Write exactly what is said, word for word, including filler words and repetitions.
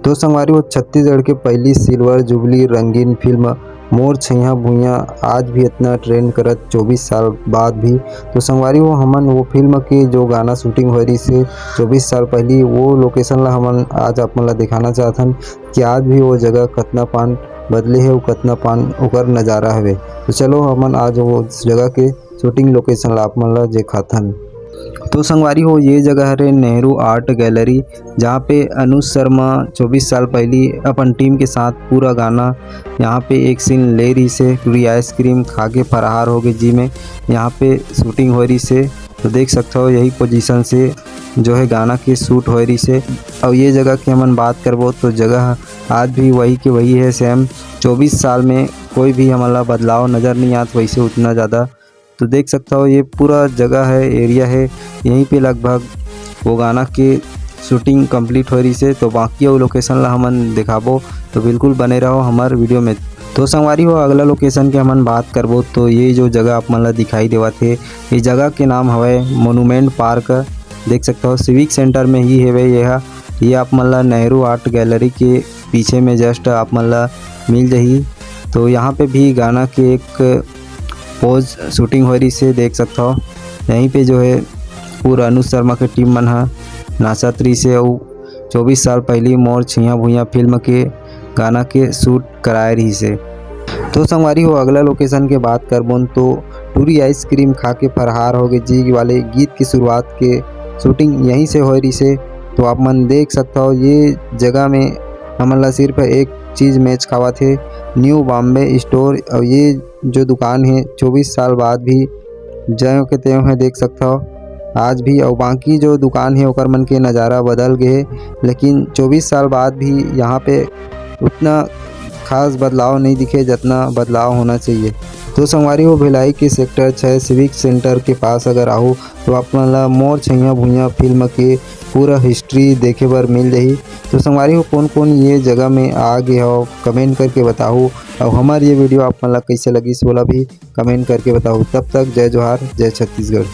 तो संगवारी हो, छत्तीसगढ़ के पहली सिल्वर जुबली रंगीन फिल्म मोर छैया भुइयां आज भी इतना ट्रेंड करत चौबीस साल बाद भी। तो संगवारी हो, हमन वो फिल्म के जो गाना शूटिंग होए रहिस हे चौबीस साल पहली, वो लोकेशन ला हमन आज आप मन ला दिखाना चाहथन कि आज भी वो जगह कतना पान बदले हे, वो कतना पान ओकर नज़ारा हवे। तो चलो हमन आज वो जगह के शूटिंग लोकेशन ला आप मन ला देखाथन। तो संगवारी हो, ये जगह हरे नेहरू आर्ट गैलरी, जहाँ पे अनुज शर्मा चौबीस साल पहली अपन टीम के साथ पूरा गाना यहाँ पे एक सीन ले रहिस हे, पूरी आइसक्रीम खा के फरार हो गए जी में। यहाँ पे शूटिंग हो रहिस हे, तो देख सकते हो यही पोजीशन से जो है गाना के शूट हो रहिस हे। और ये जगह की हमन बात करबो तो जगह आज भी वही के वही है सेम। चौबीस साल में कोई भी हमन ला बदलाव नज़र नहीं आत वैसे उतना ज़्यादा। तो देख सकता हो ये पूरा जगह है, एरिया है, यहीं पे लगभग वो गाना के शूटिंग कंप्लीट हो रहिस हे। तो बाकी वो लोकेशन ला हमन दिखाबो, तो बिल्कुल बने रहो हमार वीडियो में। तो संगवारी हो, अगला लोकेशन के हमन बात करबो तो ये जो जगह आप मन ला दिखाई देवत हे, ये जगह के नाम हवय मोनूमेंट पार्क। देख सकता हो सिविक सेंटर में ही हेवे ये हा। ये आप मन ला नेहरू आर्ट गैलरी के पीछे में जस्ट आप मन ला मिल जाही। तो यहाँ पे भी गाना के एक पोज शूटिंग हो रहिस हे, देख सकता हो। यहीं पे जो है पूरा अनुज शर्मा के टीम मन हा नाचत रहिस हे अउ चौबीस साल पहली मोर छैया भुइयां फिल्म के गाना के शूट कराए रहिस हे। तो संगवारी हो, अगला लोकेशन के बात करबोन तो टूरी आइसक्रीम खा के फरहार हो गए जी वाले गीत की शुरुआत के शूटिंग यहीं से होए रहिस हे। तो आप मन देख सकता हो ये जगह में हमन ला सिर्फ एक चीज़ मैच खावत हे, न्यू बॉम्बे स्टोर। और ये जो दुकान है चौबीस साल बाद भी ज्यों के त्यों है, देख सकता हो आज भी। और बाकी जो दुकान है ओकर मन के नज़ारा बदल गए है, लेकिन चौबीस साल बाद भी यहाँ पे उतना खास बदलाव नहीं दिखे जितना बदलाव होना चाहिए। तो संगवारी हो, भिलाई के सेक्टर छः सिविक सेंटर के पास अगर आहो तो आप मन ला मोर छैया भुइयां फिल्म के पूरा हिस्ट्री देखे बर मिल जाही। तो संगवारी हो, कौन कौन ये जगह में आ गए हो, कमेंट करके बताओ। और हमार ये वीडियो आप मन ला कैसे लगिस, ओला भी कमेंट करके बताओ। तब तक जय जोहार, जय छत्तीसगढ़।